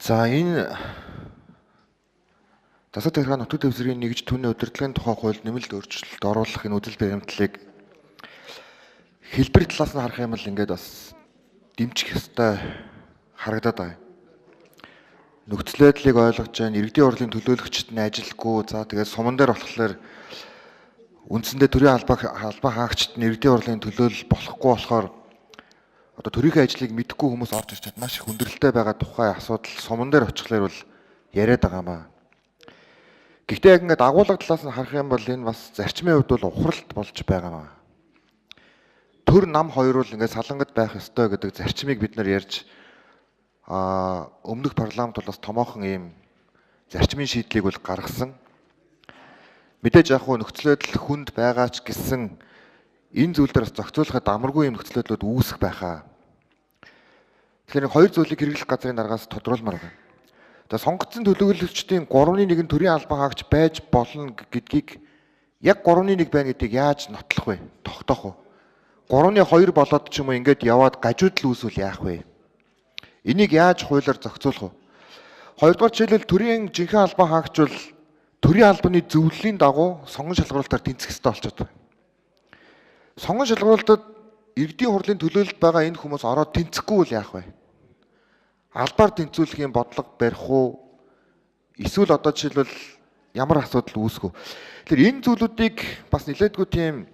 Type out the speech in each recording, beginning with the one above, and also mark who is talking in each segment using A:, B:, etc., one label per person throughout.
A: За энэ засаг захиргаа нутаг дэвсгэрийн нэгж түүний удирдлагын тухай хуульд нэмэлт өөрчлөлт оруулах энэ үзэл баримтлалыг хэлбэр талаас нь харах юм бол ингээд бас дэмжих ёстой харагдаад байгаа. Нөхцөл байдлыг ойлгож байна. Иргэдийн хурлын төлөөлөгчд нь ажилгүй. За тэгээд суман дээр болохоор үндсэндээ төрийн албан хаагчид нь иргэдийн хурлын төлөөлөл болохгүй болохоор одоо төрийнхөө ажлыг мэдэхгүй хүмүүс орж ирчээд маш их хүндрэлтэй байгаа тухай асуудал суман дээр очихлоор бол яриад байгаа маа. Гэхдээ яг ингээд агуулга талаас нь харах юм бол энэ бас зарчмын хувьд бол ухралт болж байгаа маа. Төр нам хоёр бол ингээд салангат байх ёстой гэдэг зарчмыг бид нар ярьж өмнөх парламент бол бас томоохон ийм зарчмын шийдлийг бол гаргасан. Мэдээж яг хуу нөхцөл байдал хүнд байгаа ч гэсэн энэ зүйл дээр бас зохицуулахад амаргүй юм нөхцөл байдлууд үүсэх байхаа. Тэгэхээр хоёр зүйлийг хэрэглэх газрын дараагаас тодруулмаар байна. За сонгогдсон төлөөлөгчдийн 3-1 нь төрийн албан хаагч байж болно гэдгийг яг 3-1 байна гэдгийг яаж нотлох вэ? Тогтоох уу? 3-2 болоод ч юм уу ингээд яваад гажуудал үүсвэл яах вэ? Энийг яаж хуулиар зохицуулах вэ? Хоёрдугаар жишээлбэл төрийн жинхэнэ албан хаагч бол төрийн албаны зөвлөлийн дагуу сонгон шалгаруулалтаар тэнцэх ёстой болчиход байна. Сонгон шалгаруулалтад иргэдийн хурлын төлөөлөлд байгаа энэ хүмүүс ороод тэнцэхгүй бол яах вэ? Албаар тэнцвүүлэх юм бодлого барих уу? Эсвэл одоо жишээлбэл ямар асуудал үүсэх вэ? Тэгэхээр энэ зүйлүүдийг бас нэлээдгүй тийм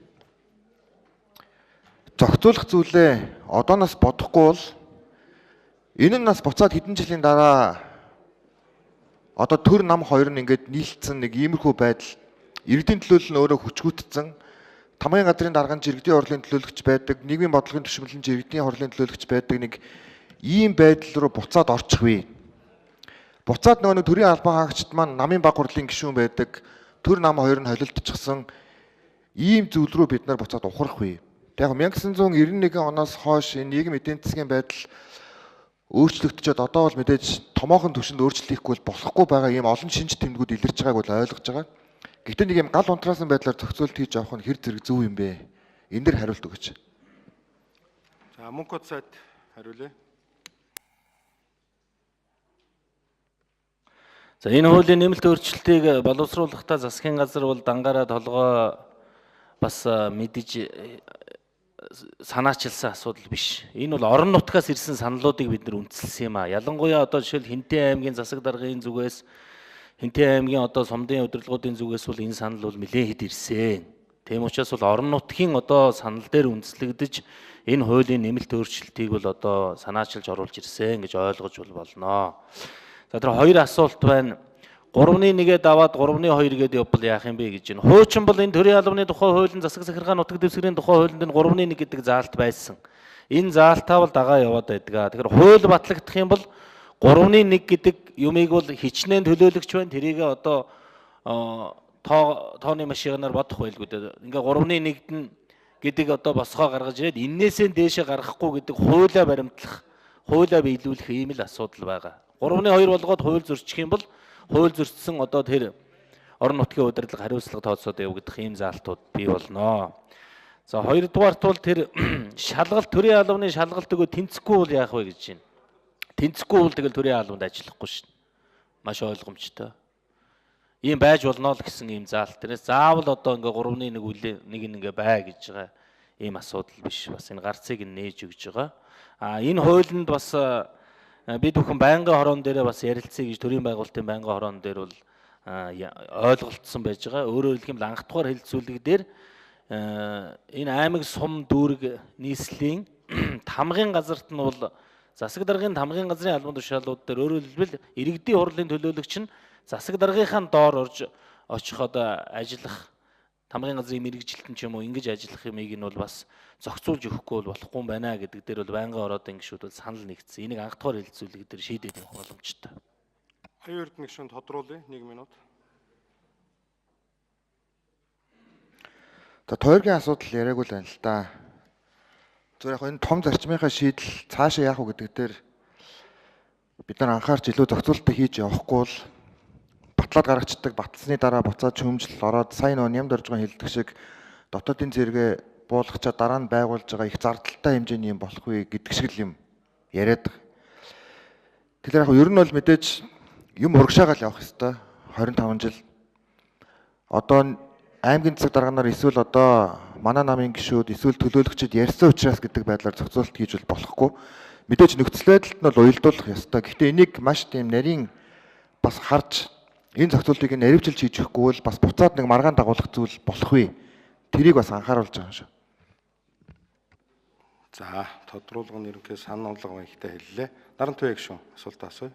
A: зохицуулах зүйлээ одооноос бодохгүй бол энэ нь бас буцаад хэдэн жилийн дараа одоо төр нам хоёр нь ингээд нийлцсэн нэг иймэрхүү байдал иргэдийн төлөөлөл нь өөрөө хүчгүйтсэн тамгын газрын дарга нь иргэдийн хурлын төлөөлөгч байдаг, нийгмийн бодлогын түшмэл нь иргэдийн хурлын төлөөлөгч байдаг нэг ийм байдал руу буцаад орчих вэ? Буцаад нөгөө нэг төрийн албан хаагчид маань намын баг хурлын гишүүн байдаг, төр нам хоёр нь холилдчихсан ийм зүйл рүү бид нар буцаад ухрах вэ? Яг 1991 оноос хойш энэ нийгэм эдийн засгийн байдал өөрчлөгдөжөөд одоо бол мэдээж томоохон түвшинд өөрчлөлт хийхгүй бол болохгүй байгаа ийм олон шинж тэмдгүүд илэрч байгааг бол ойлгож байгаа. Гэхдээ нэг юм гал унтраасан байдлаар зохицуулт хийж явах нь хэр зэрэг зөв юм бэ? Энэ дэр хариулт өгөөч.
B: За Мөнхөд сайд хариулъя.
C: За энэ хуулийн нэмэлт өөрчлөлтийг боловсруулахдаа засгийн газар бол дангаараа толгой бас мэдэж санаачилсан асуудал биш. Энэ бол орон нутгаас ирсэн саналуудыг бид нар үндэслэсэн юм а. Ялангуяа одоо жишээл Хэнтийн аймгийн засаг даргын зүгээс, Хэнтийн аймгийн одоо сумдын удирдлагуудын зүгээс бол энэ санал бол нэлээд хэд ирсэн. Тийм учраас бол орон нутгийн одоо санал дээр үндэслэгдэж энэ хуулийн нэмэлт өөрчлөлтийг бол одоо санаачилж оруулж ирсэн гэж ойлгож бол болно. За тэр хоёр асуулт байна. 3-1-ээ даваад 3-2 гээд явбал яах юм бэ гэж байна. Хуучин бол энэ төрийн албаны тухай хуулийн засаг захиргаа нутаг дэвсгэрийн тухай хуулинд энэ 3-1 гэдэг заалт байсан. Энэ заалтаа бол дагаа яваад байдаг. Тэгэхээр хууль батлагдах юм бол 3-1 гэдэг юмыг бол хичнээн төлөөлөгч байна. Тэрийг одоо тооны машинаар бодох байлгүй дээ. Ингээ 3-1-д нь гэдэг одоо босгоо гаргаж ирээд эннээсээ дээшээ гаргахгүй гэдэг хуулиа баримтлах, хуулиа биелүүлэх ийм л асуудал байгаа. 3-2 болгоод хууль зөрчих юм бол хууль зөрчсөн одоо тэр орон нутгийн удирдлага хариуцлага тооцоод явагдах ийм заалтууд бий болно. За хоёрдугаарт бол тэр шалгалт төрийн албаны шалгалт өгөө тэнцэхгүй бол яах вэ гэж байна. Тэнцэхгүй бол тэгэл төрийн албанд ажиллахгүй шин. Маш ойлгомжтой. Ийм байж болно л гэсэн ийм заалт. Тэрнээс заавал одоо ингээ 3-1 үлээ нэг ингээ бай гэж байгаа ийм асуудал биш. Бас энэ гарцыг нь нээж өгж байгаа. А энэ хуулинд бас бид бүхэн байнгын хорон дээрээ бас ярилцъя гэж төрийн байгуулалтын байнгын хорон дээр бол ойлголцсон байж байгаа. Өөрөөр хэлэх юм бол анх дугаар хэлэлцүүлэг дээр энэ аймаг сум дүүрэг нийслэлийн тамгын газарт нь бол засаг даргын тамгын газрын албан тушаалууд дээр өөрөөр хэлбэл иргэдийн хурлын төлөөлөгч нь засаг даргынхаа доор орж очиход ажиллах тамгын газрын мэргэжилтэн ч юм уу ингэж ажиллах юмыг нь бол бас зохицуулж өгөхгүй бол болохгүй юм байна гэдэг дээр бол байнгын ороодын гишүүд бол санал нэгдсэн. Энийг анх дугаар хэлэлцүүлэг дээр шийдээд явах боломжтой.
B: Аюу Эрдэнэ гишүүн тодруулъя 1 минут.
A: За тойргийн асуудал яриаггүй л байна л да. Зүгээр яг энэ том зарчмынхаа шийдэл цаашаа яах вэ гэдэг дээр бид нар анхаарч илүү зохицуултаа хийж явахгүй бол батлаад гаргацдаг, батлсны дараа буцаад шүүмжлэл ороод сайн нөө нямд орж байгаа хэлдэг шиг дотоодын зэрэгээ буулгачаа дараа нь байгуулж байгаа их зардалтай хэмжээний юм болох вэ гэдэг шиг л юм яриад байгаа. Тэгэхээр яг ер нь бол мэдээж юм урагшаагаал явах ёстой. 25 жил. Одоо аймгийн засаг дарганаар эсвэл одоо манай намын гишүүд эсвэл төлөөлөгчид ярьсан учраас гэдэг байдлаар зохицуулалт хийж бол болохгүй. Мэдээж нөхцөл байдалд нь бол уялдуулах ёстой. Гэхдээ энийг маш тийм нарийн бас харж энэ зохицуултыг наривчилж хийж өгөхгүй бол бас буцаад нэг маргаан дагуулах зүйл болох вэ? Тэрийг бас анхааруулж байгаа юм шиг.
B: За, тодруулга нь ерөнхий санал болгоо ихтэй хэллээ. Наран туяа гишүүн асуултаа асууя.